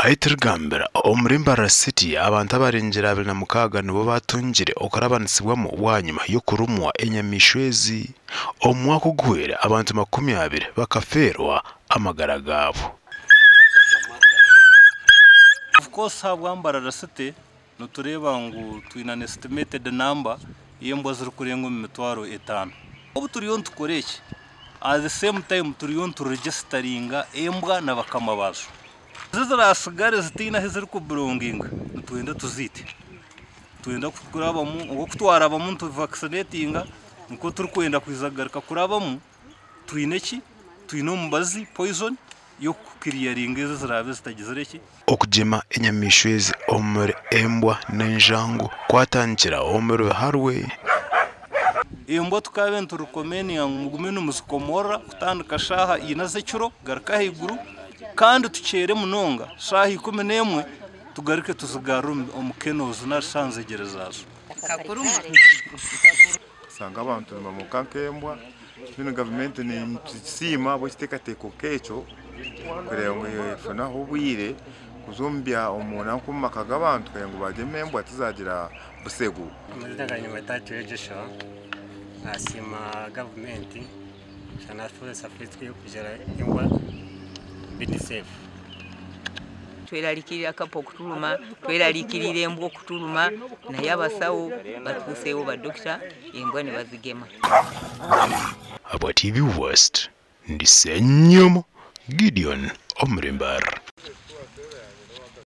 Ahi turikugambira, omuri Mbarara City abantu abarengire 26 nibo batungire okurabanisibwamu bwanyima y'okurumwa enyamaishwa ezi. Omu mwaka oguhweire abantu 20 bakafeerwa amagara gaabo. Of course ahabwa Mbarara City nitureeba ngu twine an estimated number y'embwa zirikurenga omu 50,000. Obu turiyo nitukora eki, at the same time turiyo nituregisteringa embwa na bakama baazo. Eziraatsigare zitaine ahu zirikubironginga nitwenda tuziite. Nitwenda kurabamu nk'oku twarabamu nituvakisinettinga nikwo turikwenda kwija kugaruka kurabamu twine ki? Twine omubazi poison y'okukiriyaringa ezo eziraabe zitagizire ki? Okugyema enyamaishwa ezi omuri embwa n'enjangu kwatandikira omuri Biharwe. Embwa tukaabe niturekomeninga ngu mugume nimuzikomorora kutandika shaaha ina z'ekiro kugaruka ahaiguru kandi tukyere munonga shaaha 11 tugaruke tuzigarure omu kennels nari aha nzegyere zaazo. Osanga abantu nibamoka nk'embwa, mbwenu gavumenti nitusiima ahabw'ekiteekateeko nk'ekyo kureeba ngu efunaho obwire kuza omu maka g'abantu kureeba ngu bagyema embwa tizagira busegu. Amazina gangye nibaanyeta Tureyo Joshua, nasiima gavumenti natukozesa kugira embwa biri safe. Twerarikirira kapa okuturuma, twerarikirira embwa okuturuma, naye abasawo batuuseewo, badokita, embwa nibazigema. Habwa TV West, ndi Ssenyomo Gideon omuri Mbarara.